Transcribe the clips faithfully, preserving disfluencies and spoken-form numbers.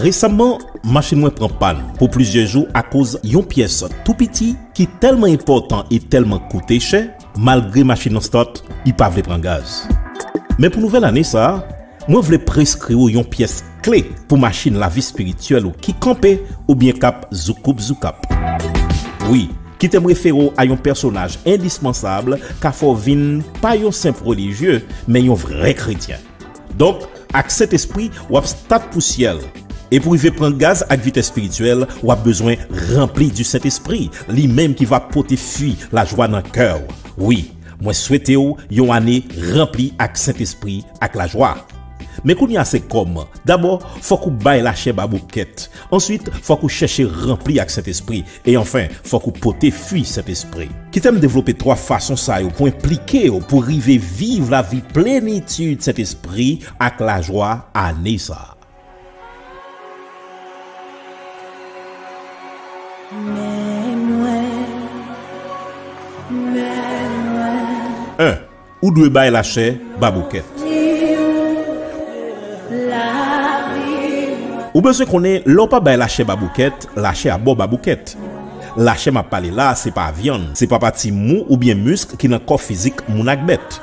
Resamman, machin mwen pran pàn pou plizyè jou akoz yon pyès tou piti ki tèlman enpòtan e tèlman koute chè, malgre machin nan start, li pa vle pran gaz. Men pou nouvèl ane sa a, mwen vle preskri w yon pyès kle pou machin lavi espirityèl ou ki kanpe oubyen k ap zoukoup zoukap. Wi, kite m refere w a yon pèsonaj endispansab ka fè w vin pa yon senp relijye, men yon vrè kretyen. Donk, ak Sentespri, w ap stat pou syèl. E pou rive pran gaz ak vit espirityèl, w ap bezwen ranpli di Sentespri, li menm ki va pote fwi lajwa nan kè w. Wi, mwen swete w yon ane ranpli ak Sentespri ak lajwa. Men kounye a se kòman. Dabò, fòk ou bay lachè baboukèt. Answit, fòk ou chèche ranpli ak Sentespri. E anfen, fòk ou pote fwi Sentespri. Kite m devlope twa fason sa yo pou enplike w pou rive viv lavi plenitid Sentespri ak lajwa ane sa a. Men mwen, men mwen. En, ou dwe bay lachè baboukèt. Ou bezwen konnen, lè w pa bay lachè baboukèt, lachè a ba w baboukèt. Lachè m ap pale la a, se pa vyann, se pa pati mou oubyen misk ki nan kò fizik moun ak bèt.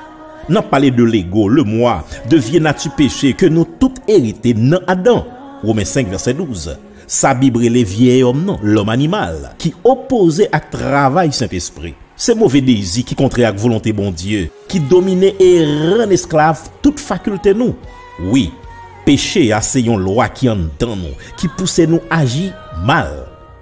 N ap pale de lego, lemwa, de vye nati peche ke nou tout erite nan Adan. Women senk, vèsè douz. Sa Bib rele vyè òm nan, lòm animal, ki opoze ak travay Sentespri. Se move dezi ki kontrè ak volonte Bondye, ki domine e rann esklav tout fakilte nou. Wi, peche a se yon lwa ki anndan nou, ki pouse nou aji mal.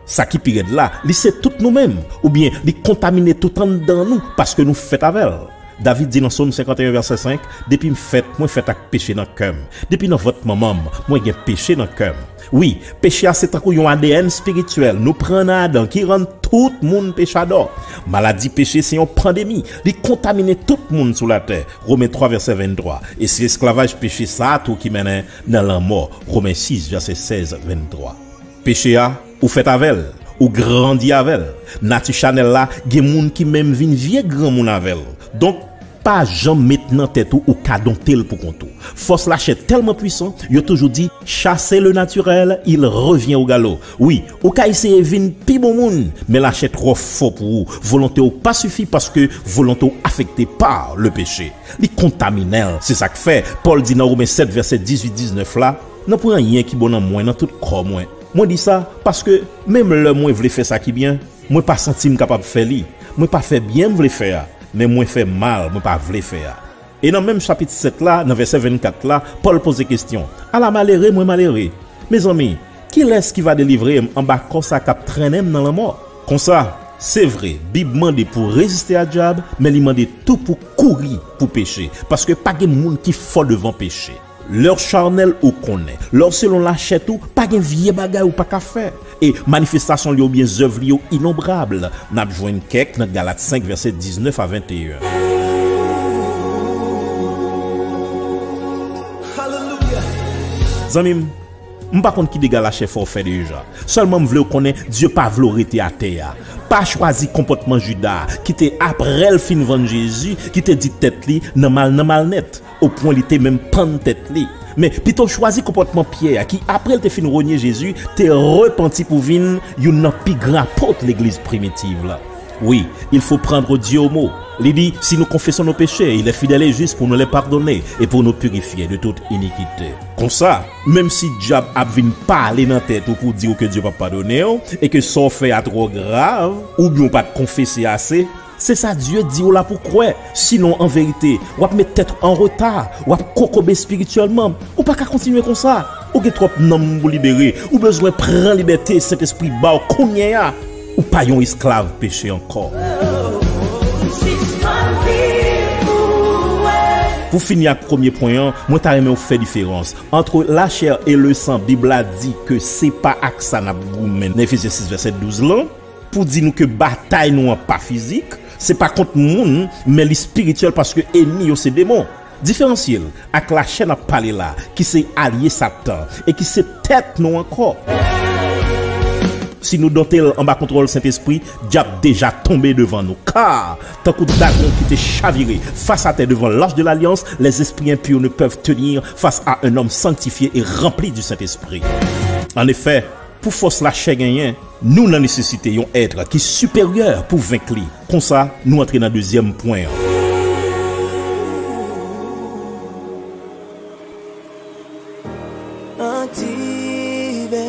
Sa ki pi rèd la, li se tout nou menm, oubyen li kontamine tout anndan nou paske nou fèt avè l. David di nan Sòm senkanteyen, vèsè senk, "Depi m fèt, mwen fèt ak peche nan kè m. Depi nan vant manman m, mwen gen peche nan kè m." Wi, peche a se tankou yon A D N espirityèl nou pran nan Adan ki rann tout moun pechadò. Maladi peche se yon pandemi, li kontamine tout moun sou latè. Women twa, vèsè venntwa. E se esklavaj peche sa a tou ki mennen nan lanmò. Women sis, vèsè sèz, venntwa. Peche a, ou fèt avè l, ou grandi avè l. Nati chanèl la, gen moun ki menm vin vye granmoun avè l. Donk, pa janm met nan tèt ou ou ka donte l poukont ou. Fòs lachè tèlman pwisan, yo toujou di, "Chasser le naturel, il revient au galop." Wi, ou ka eseye vin pi bon moun, men lachè twò fò pou ou. Volonte w pa sifi paske volonte w afekte pa le peche. Li kontaminen l. Se sa k fè, Pòl di nan Women sèt, vèsè dizuit, diznèf la, "Nan pwen anyen ki bon nan mwen, nan tout kò mwen." Mwen di sa paske, menm lè mwen vle fè sa ki byen, mwen pa santi m kapab fè li. Mwen pa fè byen m vle fè a, men mwen fè mal mwen pa vle fè a. E nan menm chapit sèt la, nan vèsè vennkat la, Pòl poze kesyon, "Ala malere mwen malere! Mezanmi, kilès ki va delivre m anba kò sa k ap trennen m nan lanmò?" Konsa, se vre, Bib mande pou reziste a dyab, men li mande tou pou kouri pou peche, paske pa gen moun ki fò devan peche. Lè w chanèl ou konnen, lè w selon lachè tou, pa gen vye bagay ou pa ka fè. E manifestasyon li yo oubyen zèv li yo inonbrab. N ap jwenn kèk nan Galat senk, vèsè diznèf a venteyen. Zanmi m, m pa konn ki dega lachè fè w fè deja. Sèlman m vle w konnen Dye pa vle w rete atè a. Pa chwazi konpòtman Jida, ki te, apre l fin vann Jezi, ki te di tèt li, "Nan mal, nan mal nèt." Opwen li te menm pann tèt li. Men, pito w chwazi konpòtman Pyè a, ki, apre l te fin renye Jezi, te repanti pou vin youn nan pi gran apot legliz primitiv la. Wi, il faut prendre Dieu au mot. Li di, "Si nous confessons nos péchés, il est fidèle et juste pour nous les pardonner et pour nous purifier de toute iniquité." Konsa, menm si dyab ap vin pale nan tèt ou pou di w ke Dye p ap padone w, e ke sa w fè a twò grav, oubyen w pa t konfese ase, se sa Dye di w la pou kwè. Sinon, an verite, w ap met tèt ou an reta, w ap kokobe espirityèlman. Ou pa ka kontinye konsa. Ou gen twòp nanm pou libere. Ou bezwen pran libète Sentespri ba w kounye a. Ou pa yon esklav peche ankò. Pou fini ak premye pwen an, mwen ta renmen w fè diferans ant lachè e lesan. Bib la di ke se pa ak sa n ap goumen nan Efezyen sis vèsè douz lan, pou di nou ke batay nou an pa fizik, se pa kont moun, men li espirityèl paske enmi yo se demon. Diferansye l ak lachè n ap pale la, ki se alye Satan e ki se tèt nou ankò. Si nou donte l anba kontwòl Sentespri, dyab deja tonbe devan nou. Ka, tankou dagon ki te chavire fas atè devan lach de lalyans, les esprits impurs ne peuvent tenir face à un homme sanctifié et rempli du Saint-Esprit. Annefè, pou fòs lachè genyen, nou nan nesesite yon èt ki siperyè pou venk li. Konsa, nou antre nan dezyèm pwen an. Aktive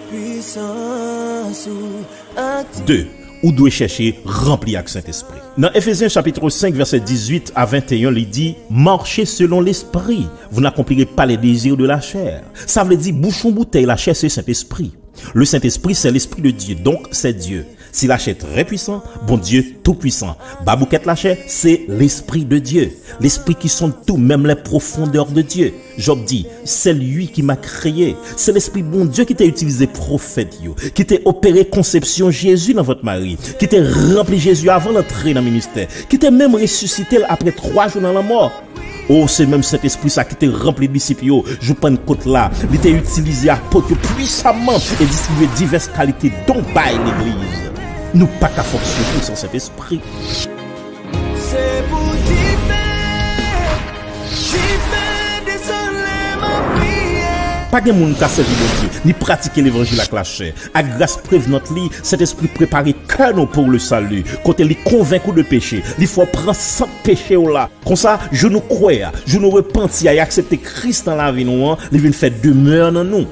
pwisans ou. Aktive. De, ou dwe chèche ranpli ak Sentespri. Nan Efezyen chapit senk, vèsè dizuit a venteyen, li di, Marchez selon l'esprit, vous n'accomplirez pas les désirs de la chair. Sa vle di, bouchon boutèy lachè se Sentespri. Le Saint-Esprit, c'est l'Esprit de Dieu, donc c'est Dieu. Si lachè trè pwisan, Bondye tou pwisan. Baboukèt lachè, se Lespri de Dye. Lespri ki sonn tou menm les profondeurs de Dieu. Jòb di, c'est lui qui m'a créé. Se Lespri Bondye ki te itilize pwofèt yo, ki te opere konsepsyon Jezi nan vant Mari, ki te ranpli Jezi avan l antre nan ministè, ki te menm resisite l apre twa jou nan lanmò. O, se menm Sentespri sa ki te ranpli disip yo jou Pannkot la. Li te itilize apot yo pwisaman e distribye divès kalite don bay legliz. Nou pa ka fonksyone san Sentespri. Se pou dife, dife, dezole m ap priye. Pa gen moun ka sèvi Bondye, ni pratike levanjil ak lachè. Ak gras prevenant li, Sentespri prepare kè nou pou le salut, kote li konvenk ou de peche, li fè w pran sant peche w la. Konsa, jou nou kwè a, jou nou repanti a e aksepte Kris nan lavi nou an, li vin fè demè nan nou.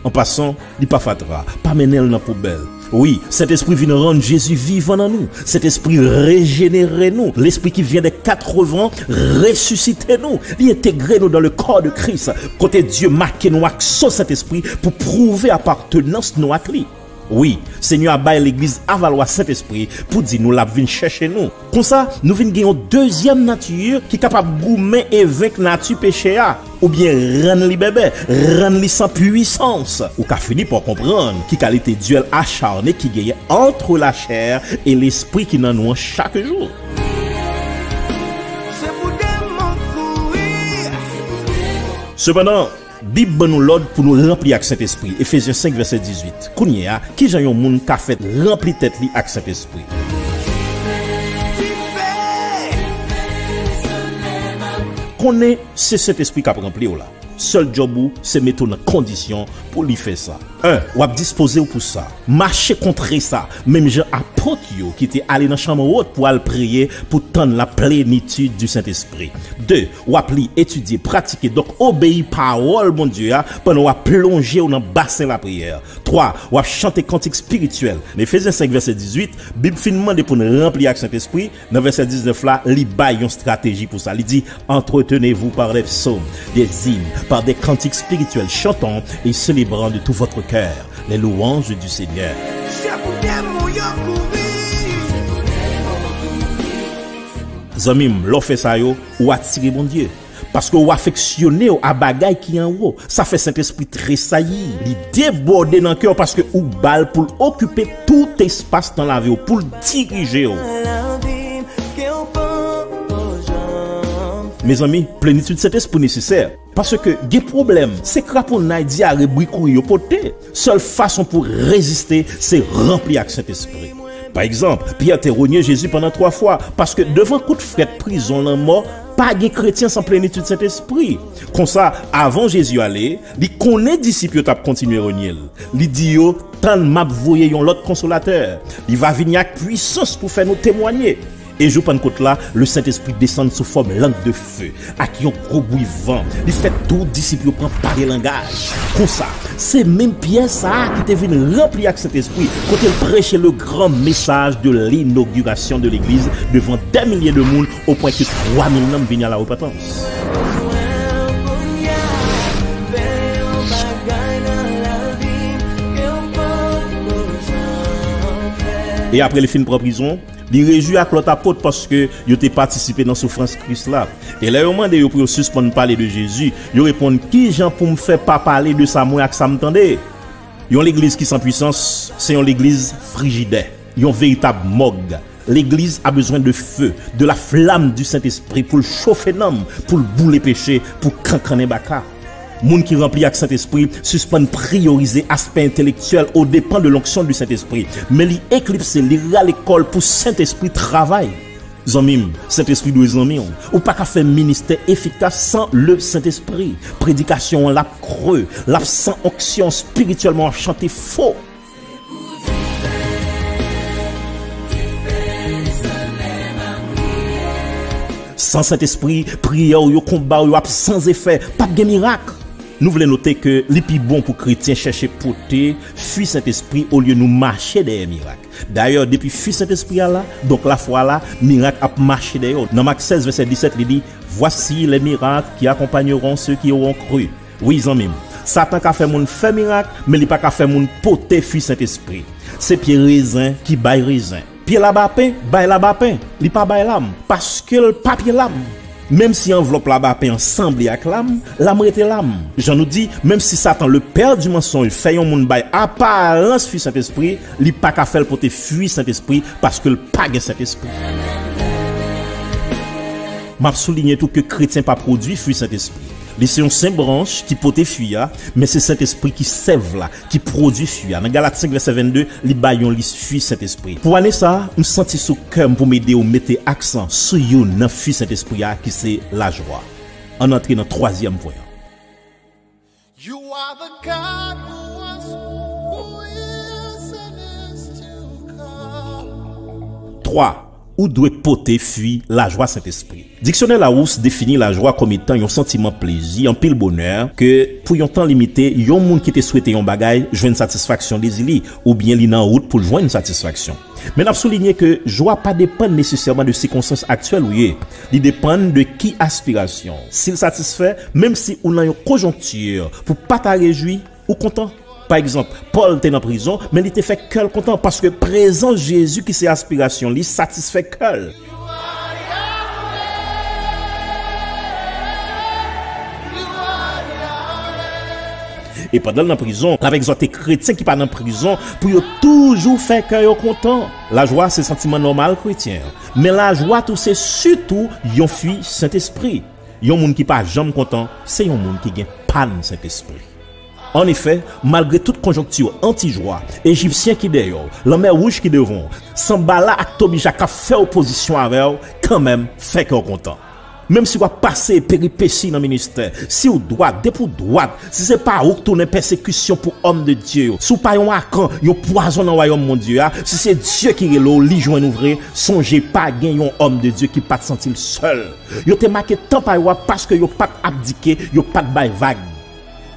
An pasan, li pa fatra, pa mennen l nan poubèl. Wi, Sentespri vin rann Jezi vivan nan nou. Sentespri rejenere nou. Lespri ki vyen dè katrevan resisite nou. Li entegre nou dans le corps de Christ, kote Dye make nou ak san Sentespri pou pwouve apartenans nou ak li. Wi, Senyè a bay legliz Avalwa Sentespri pou di nou l ap vin chèche nou. Konsa, nou vin gen yon dezyèm nati ki kapab goumen e venk nati peche a, oubyen rann li bèbè, rann li san pwisans. Ou ka fini pa konprann ki kalite dyèl acharne ki genyen entre la chair et l'esprit ki nan nou an chak jou. Se pou demon kouri. Sepandan, Bib ban nou lòd pou nou ranpli ak Sentespri, Efezyen senk, vèsè dizuit. Kounye a, ki jan yon moun ka fè ranpli tèt li ak Sentespri? Konnen se Sentespri k ap ranpli w la. Sèl djòb ou, se mete w nan kondisyon pou li fè sa. En, w ap dispoze w pou sa. Mache kontre sa, menm jan apot yo ki te ale nan chanm wot pou al priye pou tann la plenitid di Sentespri. De, w ap li, etidye, pratike, donk obeyi pawòl Bondye a pandan w ap plonje w nan basen lapriyè. Twa, w ap chante kantik espirityèl. Nan Efezyen senk, vèsè dizuit, Bib fin mande pou n ranpli ak Sentespri. Nan vèsè diznèf la, li bay yon estrateji pou sa. Li di, Entretenez-vous par des psaumes, des hymnes, par des cantiques spirituels, chantant et célébrant de tout votre cœur les louanges du Seigneur. Se pou demon yo kouri. Zanmi m, lè w fè sa yo, ou atire Bondye. Paske ou afeksyone w a bagay ki anwo. Sa fè Sentespri tresayi. Li debòde nan kè w paske ou ba l pou l okipe tout espas nan lavi w, pou l dirije w. Mezanmi, plenitid Sentespri nesesè. Paske gen pwoblèm, se kraponnay, dyare, bri kouri yo pote. Sèl fason pou reziste, se ranpli ak Sentespri. Pa egzanp, Pyè te renye Jezi pandan twa fwa, paske devan kout frèt, prizon, lanmò, pa gen kretyen san plenitid Sentespri. Konsa, avan Jezi ale, li konnen disip yo t ap kontinye renye l. Li di yo, Tann, m ap voye yon lòt Konsolatè. Li va vini ak pwisans pou fè nou temwanye. E jou Pannkot la, Lesentespri desann sou fòm lang de fe, ak yon gwo bri van. Li fè tout disip yo pran pale langaj. Konsa, se menm Pyè sa a ki te vin ranpli ak Sentespri, kote l preche le grand message de l'inauguration de l'église devan des milliers de moun, au point que trois mille nanm vini a la repentance. E apre li fin pran prizon, li rejwi ak lòt apot paske yo te patisipe nan soufrans Kris la. E lè yo mande yo pou yo sispann pale de Jezi, yo reponn, "Ki jan pou m fè pa pale de sa mwen ak sa m tande?" Yon legliz ki san pwisans, se yon legliz frijidè, yon veritab mòg. Legliz a bezwen de feu, de la flamme du Saint-Esprit pou l chofe nanm, pou l boule peche, pou kankannen baka. Moun ki ranpli ak Sentespri sispann priyorize aspè entelektyèl au dépens de l'onction du Saint-Esprit, men li eklipse, li rale kò l pou Sentespri travay. Zanmi m, Sentespri dwe zanmi w. Ou pa ka fè ministè efikas san le Sentespri. Predikasyon an l ap krè, l ap san onksyon, espirityèlman w ap chante fo. San Sentespri, priyè w yo, konba w yo ap san efè, p ap gen mirak. Nou vle note ke li pi bon pou kretyen chèche pote fwi Sentespri olye nou mache dèyè mirak. Dayè, depi fwi Sentespri a la, donk lafwa la, mirak ap mache dèyè w. Nan Mak sèz, vèsè disèt, li di, Voici les miracles qui accompagneront ceux qui auront cru. Wi, zanmi m, Satan ka fè moun fè mirak, men li pa ka fè moun pote fwi Sentespri. Se pye rezen ki bay rezen. Pye labapen bay labapen, li pa bay lam, paske l pa pye lam. Menm si anvlòp labapen an sanble ak lam, lam rete lam. Jan nou di, menm si Satan, le père du mensonge, fè yon moun bay aparans fwi Sentespri, li pa ka fè l pote fwi Sentespri, paske l pa gen Sentespri. M ap souliye tou ke kretyen pa pwodui fwi Sentespri. Li se yon senp branch ki pote fwi a, men se Sentespri ki sèv la, ki pwodui fwi a. Nan Galat senk, vèsè vennde, li bay yon lis fwi Sentespri. Pou ane sa a, m santi sou kè m pou m ede w mete aksan sou youn nan fwi Sentespri a, ki se lajwa. Ann antre nan twazyèm pwen an. You are the God who was, who is, and is to come. Twa, ou dwe pote fwi lajwa Sentespri. Diksyonè Larousse defini lajwa kòm etan yon santiman plezi, anpil bonè, ke, pou yon tan limite, yon moun ki te swete yon bagay jwenn satisfaksyon dezi li, oubyen li nan wout pou l jwenn satisfaksyon. Men n ap souliye ke jwa pa depann nesesèman de sikonstans aktyèl ou ye. Li depann de ki aspirasyon. Si l satisfè, menm si ou nan yon konjonkti pou pa ta rejwi, ou kontan. Pa egzanp, Pòl te nan prizon, men li te fè kè l kontan, paske prezans Jezi, ki se aspirasyon li, satisfè kè l. E pandan l nan prizon, l ap egzòte kretyen ki pa nan prizon pou yo toujou fè kè yo kontan. Lajwa se santiman nòmal kretyen an, men lajwa tou se sitou yon fwi Sentespri. Yon moun ki pa janm kontan, se yon moun ki gen pàn Sentespri. Annefè, malgre tout konjonkti antijwa, Ejipsyen ki dèyè w, Lanmè Wouj ki devan w, Sanbala ak Tobija k ap fè opozisyon avè w, kanmenm, fè kè w kontan. Menm si w ap pase peripesi nan ministè, si w dwat, depi w dwat, si se pa ou k tounen pèsekisyon pou òm de Dye yo, si w pa yon Akan, yon pwazon nan wayòm Bondye a, si se Dye ki rele w, li jwenn ou vre, sonje pa gen yon òm de Dye ki pa t santi l sèl. Yo te make tan pa yo a paske yo pa t abdike, yo pa t bay vag.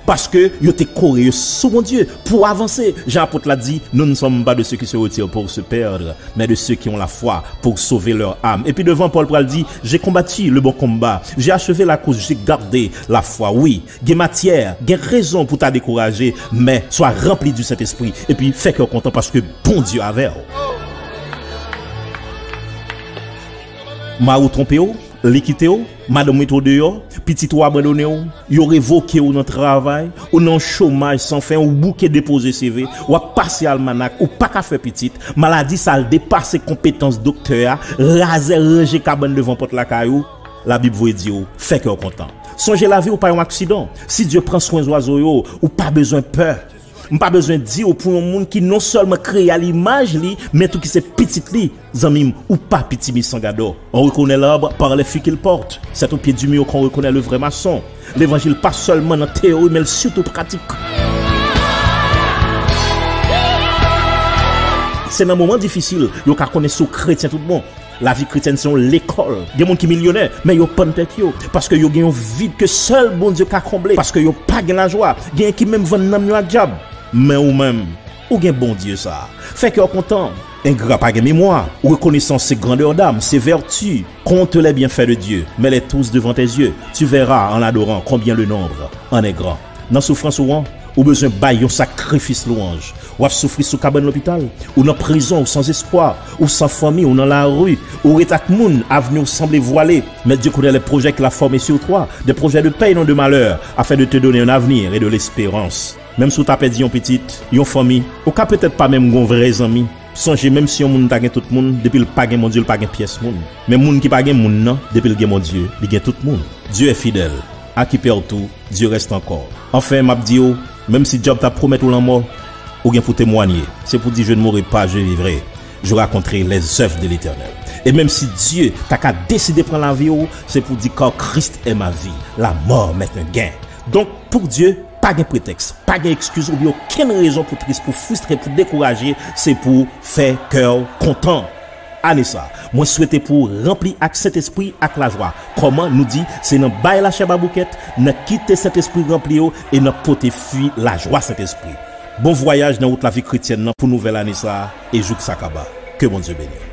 Paske yo te kore yo sou Bondye pou avanse. Jan apot la di, Nous ne sommes pas de ceux qui se retirent pour se perdre, mais de ceux qui ont la foi pour sauver leur âme. Epi devan, Pòl pral di, J'ai combattu le bon combat, j'ai achevé la course, j'ai gardé la foi. Wi, gen matyè, gen rezon pou ta dekouraje, men swa ranpli di Sentespri, epi fè kè w kontan paske Bondye avè w. Mari w twonpe w, li kite w, madanm mete w deyò, pitit ou abandone w, yo revoke w nan travay, ou nan chomaj san fen, ou bouke depoze C V, w ap pase almanak, ou pa ka fè pitit, maladi sa l depase konpetans doktè a, razè ranje kabann devan pòt lakay ou, Labib voye di w, fè kè w kontan. Sonje lavi w pa yon aksidan. Si Dye pran swen zwazo yo, ou pa bezwen pè. M pa bezwen di w pou yon moun ki non sèlman kreye a limaj li, men tou ki se pitit li. Zanmi m, ou pa pitimi san gadò. On reconnaît l'arbre par les feuilles qu'il porte. C'est au pied du mur qu'on reconnaît le vrai maçon. Levanjil pa sèlman nan teyori, men l sitou pratik. Se nan moman difisil yo ka konnen si w kretyen tout bon. Lavi kretyèn se yon lekòl. Gen moun ki milyonè, men yo pann tèt yo, paske yo gen yon vid ke sèl Bondye ka konble, paske yo pa gen lajwa. Genyen ki menm vann nanm yo ak dyab. Men ou menm, ou gen Bondye sa. Fè kè w kontan. Engra pa gen memwa. Rekonesans se grandè dam, se vèti. Compte les bienfaits de Dieu, mets-les tous devant tes yeux. Tu verras en adorant combien le nombre en est grand. Nan soufrans ou an, ou bezwen bay yon sakrifis lwanj. W ap soufri sou kabann lopital, ou nan prizon, ou san espwa, ou san fanmi, ou nan lari, ou ret ak moun, avni w sanble vwale. Mais Dieu connaît les projets qu'il a formés sur toi, des projets de paix et non de malheur, afin de te donner un avenir et de l'espérance. Menm si w ta pèdi yon pitit, yon fanmi, ou ka petèt pa menm gon vrè zanmi. Sonje, menm si yon moun ta gen tout moun, depi l pa gen Bondye, l pa gen pyès moun. Men moun ki pa gen moun nan, depi l gen Bondye, li gen tout moun. Dieu est fidèle. À qui perd-on, Dieu reste encore. Anfen, m ap di w, menm si dyab ta pwomèt ou lanmò, ou gen pou temwanye. Se pou di, Je ne mourrai pas, je vivrai. Je raconterai les œuvres de l'Éternel. E menm si Dye ta ka deside pran lavi w, se pou di car Christ est ma vie, la mort m'est un gain. Donk, pou Dye, pa gen pretèks, pa gen ekskiz oubyen okenn rezon pou tris, pou fristre, pou dekouraje, se pou fè kè w kontan. Ane sa, mwen swete pou w ranpli ak Sentespri ak lajwa. Kòman? Nou di, se nan bay lachè baboukèt, nan kite Sentespri ranpli w e nan pote fwi lajwa Sentespri. Bon vwayaj nan wout lavi kretyèn nan pou nouvèl ane sa a e jouk sa kaba. Ke Bondye beni w.